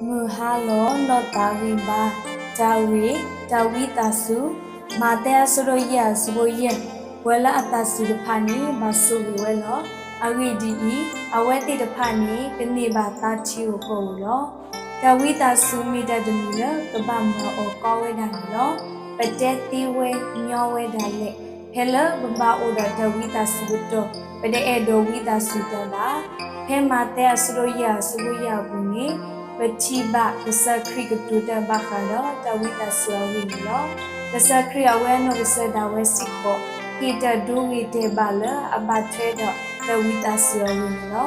မုၢ်ဟါလီၤနီၢ်သးဂံၢ်ဘါ, တၢ်ဂ့ၢ်, တၢ်ဝံသးစူၤ, မးသဲအဆၢဒိၣ်ယဲၢ်အဆၢဖိယဲၢ်, ပှၤလၢအသးစူၤတဖၣ်န့ၣ် ဘၣ်ဆိၣ်ဂ့ၤဝဲလီၤ. အဂ့ၢ်ဒ်အံၤ, အဝဲသ့ၣ်တဖၣ်န့ၣ် ကန့ၢ်ဘၣ်သါထံဧိၤကီၢ်ဧိၤလီၤ. တၢ်ဝံသးစူၤမ့ၢ်တၢ်တမံၤလၢကဘၣ်မၤအီၤကီဝဲဒၣ်န့ၣ်လီၤ. ပတဲသ့ဝဲညီဝဲဒၣ်လဲာ်, ဖဲလၢပဘၣ်အိၣ်ဒီးတၢ်ဝံသးစူၤကတီၢ် ပတအဲၣ်ဒိးဝံသးစူၤတၢ်ဘၣ်. ဖဲမးသဲအဆၢဒိၣ်ယဲၢ်အဆၢဖိယဲၢ်အပူၤန့ၣ်, ပထံၣ်ဘၣ်ကစၢ်ခရံာ်ကတိၤတၢ်ဘၣ်ဃးဒီးတၢ်ဝံသးစူၤအဂ့ၢ်န့ၣ်လီၤ. ကစၢ်ခရံာ်အဝဲအနီၢ်ကစၢ်ဒၣ်ဝဲစ့ၢ်ကီး ဟ့ၣ်တၢ်ဒိဂ့ၤတဲာ်ဘၣ်လၢအဘၣ်ထွဲဒီးတၢ်ဝံသးစူၤအဂ့ၢ်န့ၣ်လီၤ.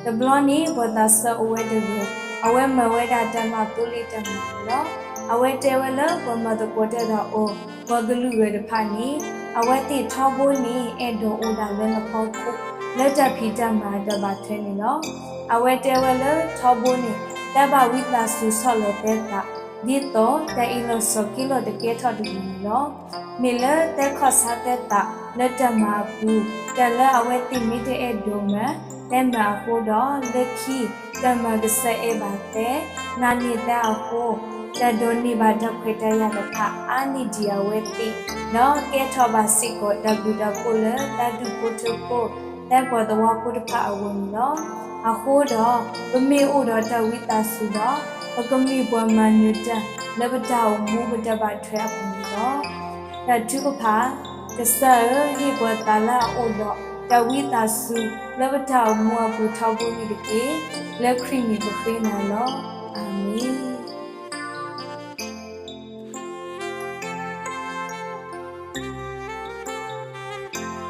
တဘျီန့ၣ် ပှၤသးစၢ်အိၣ်ဝဲတဂၤ, အဝဲမၤဝဲဒၣ်တၢ်မၤသိလ့ၣ်တၢ်မၤန့ၣ်လီၤ. အဝဲတဲဝဲလၢပှၤမၤသကိးတၢ်ဒီးအီၤ, ပှၤကလုာ်ဂၤတဖၣ်န့ၣ်, အဝဲသ့ၣ်ထီဘိန့ၣ် အဲၣ်ဒိးအိၣ်ဒၣ်လၢနဖီခိၣ် လၢတၢ်ဖံးတၢ်မၤအတၢ်ဘၣ်ထွဲန့ၣ်လီၤ. အဝဲတဲဝဲလၢထီဘိန့ၣ် တၢ်ဘၣ်ဝံသးစူၤဆီၣ်လီၤသဲသး, ဒ်သိးတၢ်အ့ၣ်လိာ်ဆိးက့လိာ်တကဲထီၣ်တဂ့ၤန့ၣ်လီၤ. မ့ၢ်လၢသဲခီၣ်ဆါသဲသးလၢတၢ်မၤအပူၤ, တၢ်လၢအဝဲသ့ၣ်မ့ၢ်တအဲၣ်ဒိးမၤ, သဲမၤအဃိဒီး, လၢခံ, တၢ်မၤကစၢၢ်အဲၣ်ဘၣ်သဲ, နာ်န့ၢ်သဲအဃိ, တၢ်ဒိးန့ၢ်ဘၣ်တၢ်ခွဲးတၢ်ယာ်တဖၣ်အါန့ၢ်ဒံးအဝဲသ့ၣ်, ဒီးကဲထီၣ်ဘၣ်စ့ၢ်ကီးတၢ်ဘျုးတၢ်ဖှိၣ်လၢသးဒူၣ်ဖိထၢဖိ, သဲပှၤသဝီဖိတဖၣ်အဂီၢ်န့ၣ်လီၤ. အဃိဒီး, ပမ့ၢ်အိၣ်ဒီးတၢ်ဝံသးစူၤဒီး, ပကမ့ၢ်ပှၤမၤနၢၤတၢ်လၢပတၢ်အိၣ်မူပတၢ်ဘၣ်ထွဲအပူၤန့ၣ်လီၤ. တၢ်ထုကဖၣ်, ကစၢ်ဧၢ, ဟ့ၣ်ပှၤသးလၢအအိၣ်ဒီးတၢ်ဝံသးစူၤလၢပတၢ်အိၣ်မူအပူၤထီဘိန့ၣ်တက့ၢ်. လၢခရံာ်န့ၣ်ပဃ့နၤလီၤ.